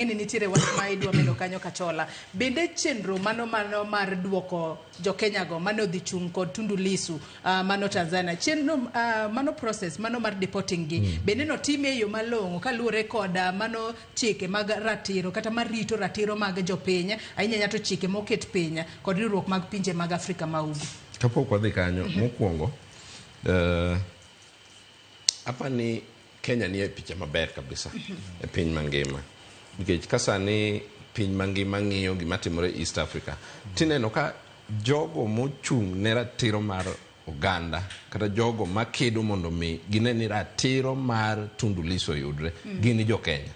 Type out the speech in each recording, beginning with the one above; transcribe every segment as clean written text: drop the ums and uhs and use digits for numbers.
Ni nitiere wach ma idwa medo kanyo Kachola. Bende chenro mano mano mar duoko jo-Kenya go mane odhi chung' kod Tundu Lissu mano Tanzania. Chenro mano process mano mar deporting gi bende notime e yo malong'o kaluwore kod mano chike mag ratiro kata marito ratiro mag jopiny ahinya ahinya to chike moket piny kod riwruok mag pinje mag Afrika ma Ugwe. Kapok wadhi kanyo, mokwongo apani Kenya nie picha maber kabisa e piny mangima. Nikech ka sani piny mangima ng'iyo gima timore East Africa, tineno ka jogo mochung' ne ratiro mar oganda kata jogo makedo mondo mi gine ni ratiro mar Tundu Lissu oyudre gin jo Kenya.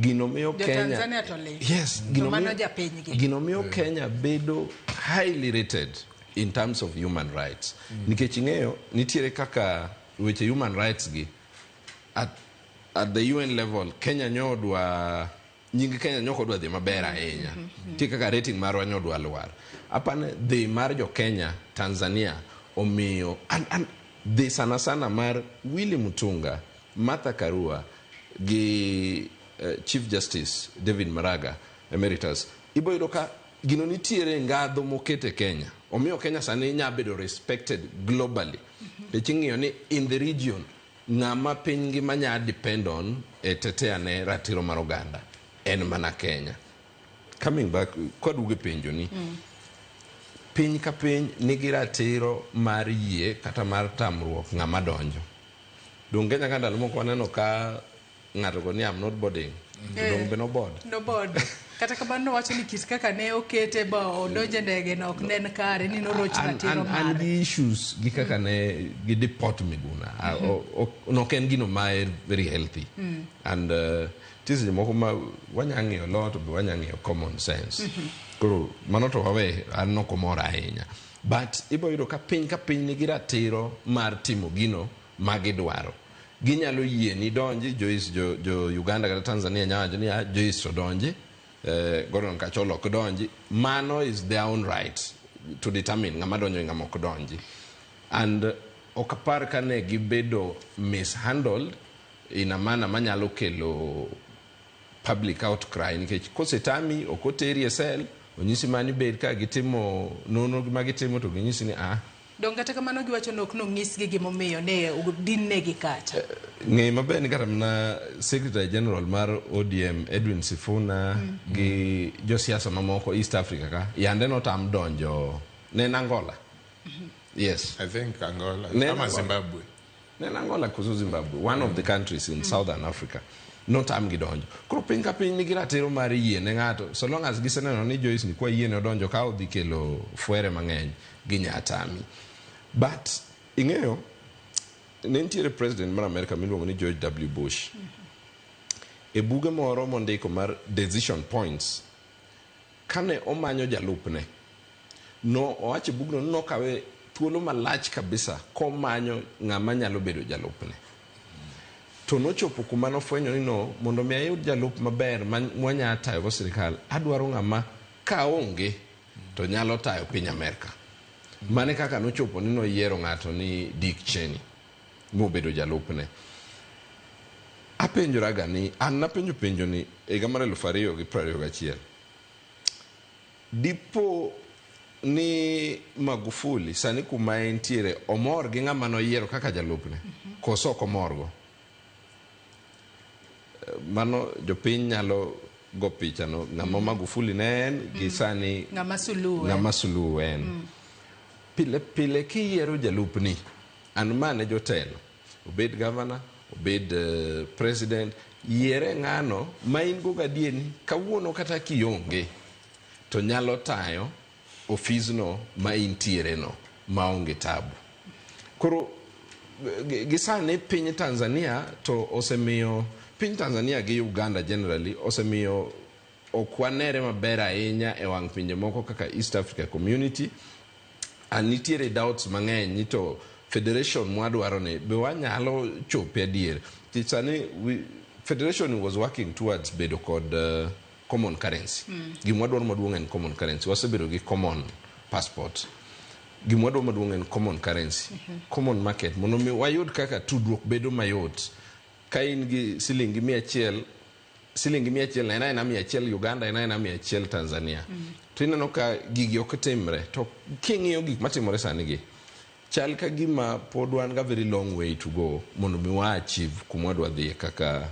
Gino miyo Jo Kenya Tanzania to ling'. Yes, To gino mano miyo, japinygi. gino miyo Kenya bedo highly rated in terms of human rights. Nikech ing'eyo nitiere kaka weche human rights gi at the UN level Kenya nyodwa nying Kenya nyok odwa dhi maber ahinya. Nitie kaka rating marwa nyodwa lwar. Apani dhi mar jo Kenya Tanzania omiyo an dhi sana sana mar Willy Mutunga, Martha Karua gi Chief Justice David Maraga Emeritus ibo yudo ka gino nitiere ngadho mokete Kenya. Omiyo Kenya sani nya bedo respected globally. Nikech ing'iyo ni in the region ng'ama piny ngima nya depend on e tetea ne ratiro mar oganda en mana Kenya. Coming back kwaduogo e penjo ni piny ka piny nigi ratiro mar yie kata mar tamruok ng'ama donjo. Dong Kenya ka ndalo moko waneno ka ng'ato go ni I'm not boarding. To dong be no board. No board. Kata kamano nowacho ni kit kaka ne okete ba odonje ndege no ok ne en kare ni noroch ratiro An mare. gi issues gi kaka ne gi deport Miguna. Nok en gino ma er very healthy. And nitie seche moko ma wanya ng'iyo law to be wanya ng'iyo common sense. Koro mano to wawe an nok omora ahinya. But ibo yudo ka piny ka piny nigi ratiro mar timo gino ma gidwaro. Ginyalo yie ni donji Joyce jo Uganda kata Tanzania nyalo wacho ni ah, Joyce to donji Gordon Kacholo ok donji. Mano is their own right to determine ng'ama donjo gi ng'ama ok donji. And ok apar ka ne gibedo mishandled in a manner manyalo kelo public outcry nikech kosetami ok oteri e cell onyisi mani bed ka gitimo nonro ma gitimo to ginyisi ni ah. Dong kata kamano giwacho ni ok nonyisgi gimomiyo ne dinnegi kacha. Ng'e maber ni kata mana Secretary General mar ODM Edwin Sifuna gi josiasa mamoko East Africa ka yande notam donjo ne en Angola. Yes. I think Angola. Ne Ama Angola. Zimbabwe. Ne en Angola koso Zimbabwe, one of the countries in Southern Africa. Notam gi donjo. Koro piny ka piny nigi ratiro mar yie ne ng'ato so long as giseneno ni Joyce ni kwa yie ne odonjo ka odhi kelo fwere mang'eny ginya tami. But ing'eyo ne nitiere president mar Amerika miluongo ni George W. Bush. E buge moro mondiko mar Decision Points kane omanyo jalupne no owacho e bugno ni nokawe thuolo malach kabisa komanyo ng'ama nyalo bedo jalupne. To nochopo kuma nofwenyo ni no mondo mi ayud jalup maber mwanya tayogo sirikal adwaro ng'ama kaonge to nyalo tayo piny Amerka. Mane kaka nochopo ni noyiero ng'ato ni Dick Cheney mobedo jalupne. Apenjoraga ni an napenjo penjo ni higa mar 2021. Dipo ni Magufuli sani kuma entiere omor gi ng'ama noyiero kaka jalupne koso ok omorgo? Mano jopiny nyalo go picha no ng'ama Magufuli ne en gi sani Ng'ama Suluhu en. ng'ama Suluhu en. Pile pile kiyiero jalupni an mane jotelo obed governor obed president yiere ng'ano ma in go gadier ni kawuono kata kionge to nyalo tayo ofisno ma intiere no maonge tabu. Koro gi sani piny Tanzania to osemiyo piny Tanzania gi Uganda generally osemiyo ok wanere maber ahinya e wang' pinje moko kaka East Africa Community. And nitiere doubts mang'eny ni to federation mwadwaro ni be wanyalo chope adier. Nikech sani federation was working towards bedo kod common currency. Gima wadwaro maduong' en common currency. Wasebedo gi common passport. Gima wadwaro maduong' en common currency. Common market mondo mi wayud kaka tudruok bedo mayot. Ka in gi siling 100 Siling 100 en aena 100 Uganda, en aena 100 Tanzania. To ineno ka gigi ok timre. To king'iyo gik matimore sani gi, chal ka gima pod wan ga very long way to go mondo mi wa achieve kuma wadwa dhiye kaka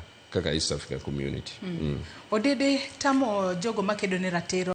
East African Community. Odede tamo jogo makedo ne ratiro.